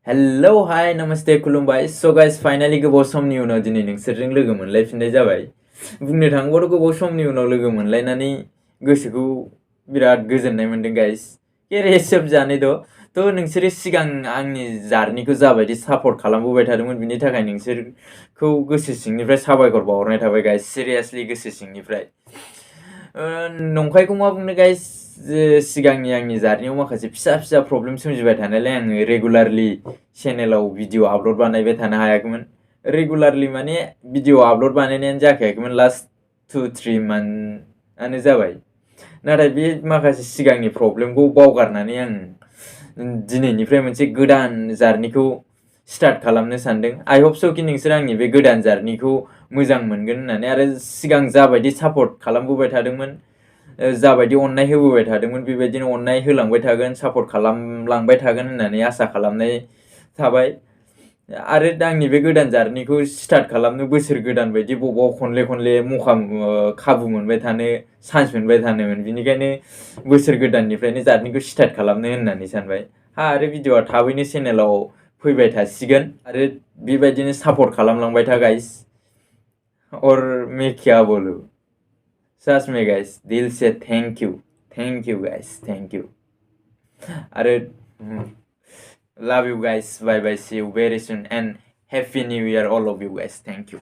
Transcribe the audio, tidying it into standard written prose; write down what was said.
Hello हाय नमस्ते खुलुमबाय स गाइस फाइनाली गोबाव समनि उनाव दिनै नोंसोरजों लोगो मोनलायफिननाय जाबाय। बुंनो थाङोबाथ' गोबाव समनि उनाव लोगो मोनलायनानै गोसोखौ बिराद गोजोननाय मोनदों गाइस। केरेसोब जानायद' थ' नोंसोरो सिगां आंनि जार्निखौ जाबायदि सापर्ट खालामबोबाय थादोंमोन बिनि थाखाय नोंसोरखौ गोसो सिंनिफ्राय साबायखर बावहरनाय थाबाय गाइस, सिरियासलि गोसो सिंनिफ्राय। नंखायखौ मा बुंनो गाइस, सिगांनि आंनि जार्नियाव माखासे फिसा फिसा प्रब्लेम सोमजिबाय थानायलाय आङो रेगुलारलि चेनेलाव भिडिअ आपल'ड बानायबाय थानो हायाखैमोन। रेगुलारलि माने भिडिअ आपल'ड बानायनायानो जाखायाखैमोन लास्ट 2-3 मान्थआनो जाबाय। नाथाय बे माखासे सिगांनि प्रब्लेमखौ बावगारनानै आं दिनैनिफ्राय मोनसे गोदान जार्निखौ स्टार्ट खालामनो सानदों। आइ होप स' कि नोंसोर आंनि बे गोदान जार्निखौ मोजां मोनगोन होननानै, आरो सिगां जाबायदि सापर्ट खालामबोबाय थादोंमोन, जाबायदि अननाय होबोबाय थादोंमोन, बेबायदिनो अननाय होलांबाय थागोन, सापर्ट खालामलांबाय थागोन होननानै आसा खालामनाय थाबाय। आरो आंनि बे गोदान जार्निखौ स्टार्ट खालामनो बोसोर गोदान बायदि बबाव खनले खनले खाबु मोनबाय थानो, चान्स मोनबाय थानोमोन। बिनिखायनो बोसोर गोदाननिफ्रायनो जार्निखौ स्टार्ट खालामनो होननानै सानबाय। आरो भिडिअआ थाबैनो चेनेलाव फैबाय थासिगोन, आरो बेबायदिनो सापर्ट खालामलांबाय था गाइस। और मैं क्या बोलूं, सच में गाइस दिल से thank you guys, thank you. आरो love you guys, bye bye, see you very soon and happy new year all of you guys, thank you.